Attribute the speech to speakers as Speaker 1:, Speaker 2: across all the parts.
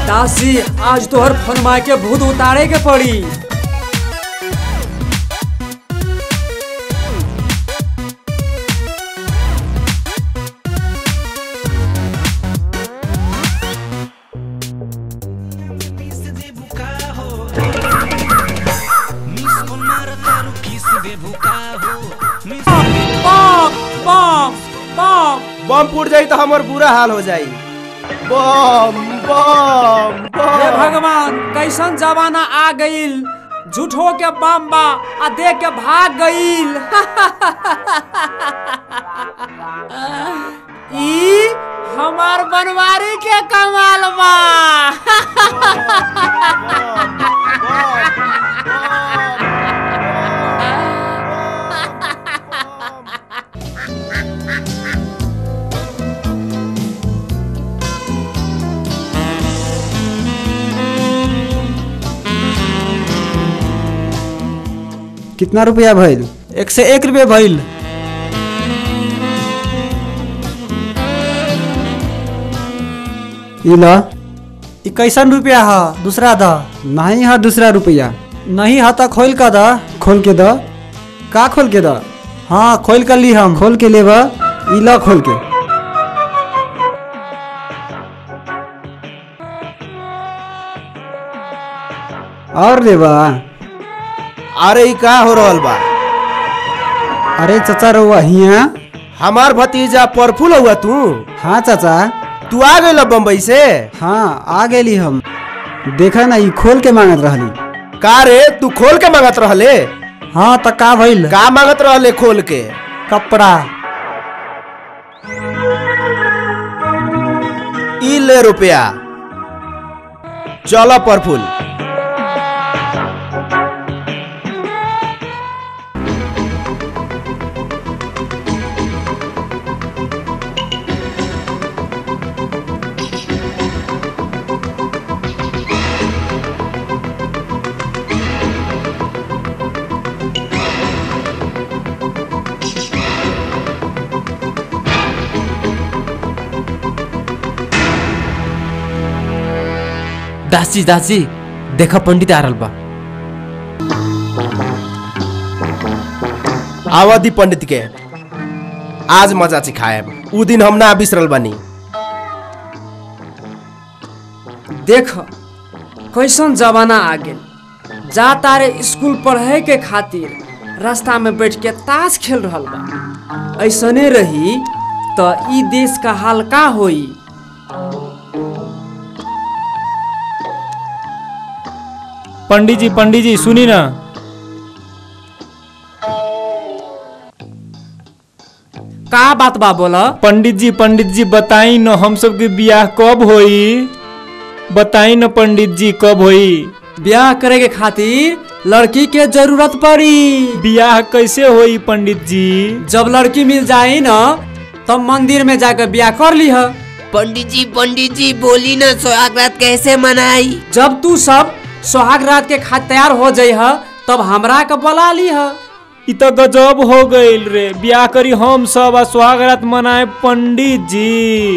Speaker 1: दासी आज तोहर फरमा के भूत उतारे के पड़ी। बम बम बम
Speaker 2: बम फूट जाई तो हमार बुरा हाल हो जाई। बम बम बम।
Speaker 1: हे भगवान, कैसन जमाना आ गईल, झूठो के बम बा आ दे के भाग गईल। ई हमार बनवारी के कमाल बा।
Speaker 3: कितना रुपया भइल?
Speaker 4: 101 रुपया भइल।
Speaker 3: ई ला।
Speaker 4: ई कैसन रुपया है? दूसरा दा।
Speaker 3: नहीं है दूसरा रुपया।
Speaker 4: नहीं है तो खोल का दा।
Speaker 3: खोल के दा। का खोल के दा?
Speaker 4: हाँ खोल कर ली हम।
Speaker 3: खोल के लेबा। ई ला खोल के। और लेबा?
Speaker 2: अरे ई का हो रहल बा?
Speaker 3: अरे चाचा रहुआ हिया।
Speaker 2: हमार भतीजा परफुल हुआ तू?
Speaker 3: हाँ चाचा।
Speaker 2: तू आ गइल बम्बई से?
Speaker 3: हाँ आ गइली हम। देखा ना ई खोल के मांगत रहली।
Speaker 2: का रे तू खोल के मांगत रहले?
Speaker 4: हाँ त का भइल?
Speaker 2: का मांगत रहले खोल के?
Speaker 4: कपड़ा।
Speaker 2: ई ले रुपया। चलो परफुल।
Speaker 5: दासी दासी देखा पंडित आ रहल बा।
Speaker 2: आवादी पंडित के आज मजा सिखाएब। उ दिन हम ना बिसरल बानी।
Speaker 1: देख कैसन जमाना आ गेल। जा तारे स्कूल पढ़े के खातिर रास्ता में बैठ के ताश खेल रहल बा। ऐसने रही तो ई देश का हाल का होई?
Speaker 6: पंडित जी, पंडित जी सुनी ना।
Speaker 1: का बात बा बोला?
Speaker 6: पंडित जी, पंडित जी बताई न हम सब के ब्याह कब होई? बताई न पंडित जी कब होई?
Speaker 1: ब्याह करे के खातिर लड़की के जरूरत पड़ी।
Speaker 6: ब्याह कैसे होई पंडित जी?
Speaker 1: जब लड़की मिल जाए न तब मंदिर में जाकर ब्याह कर ली है।
Speaker 7: पंडित जी, पंडित जी बोली न सुहाग रात कैसे मनाई?
Speaker 1: जब तू सब सुहाग रात के खातिर तैयार हो जाई है तब हमरा के बुला ली है।
Speaker 6: इ तो गजब हो गइल रे। ब्याह करी हम सब आ सुहाग रात मनाए पंडित जी।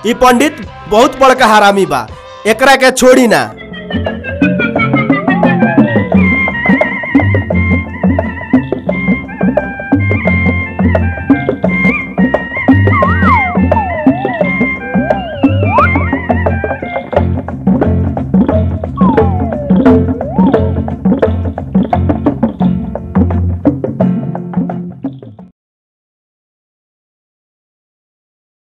Speaker 2: ई पंडित बहुत बड़का हरामी बा, एकरा के छोड़ी ना।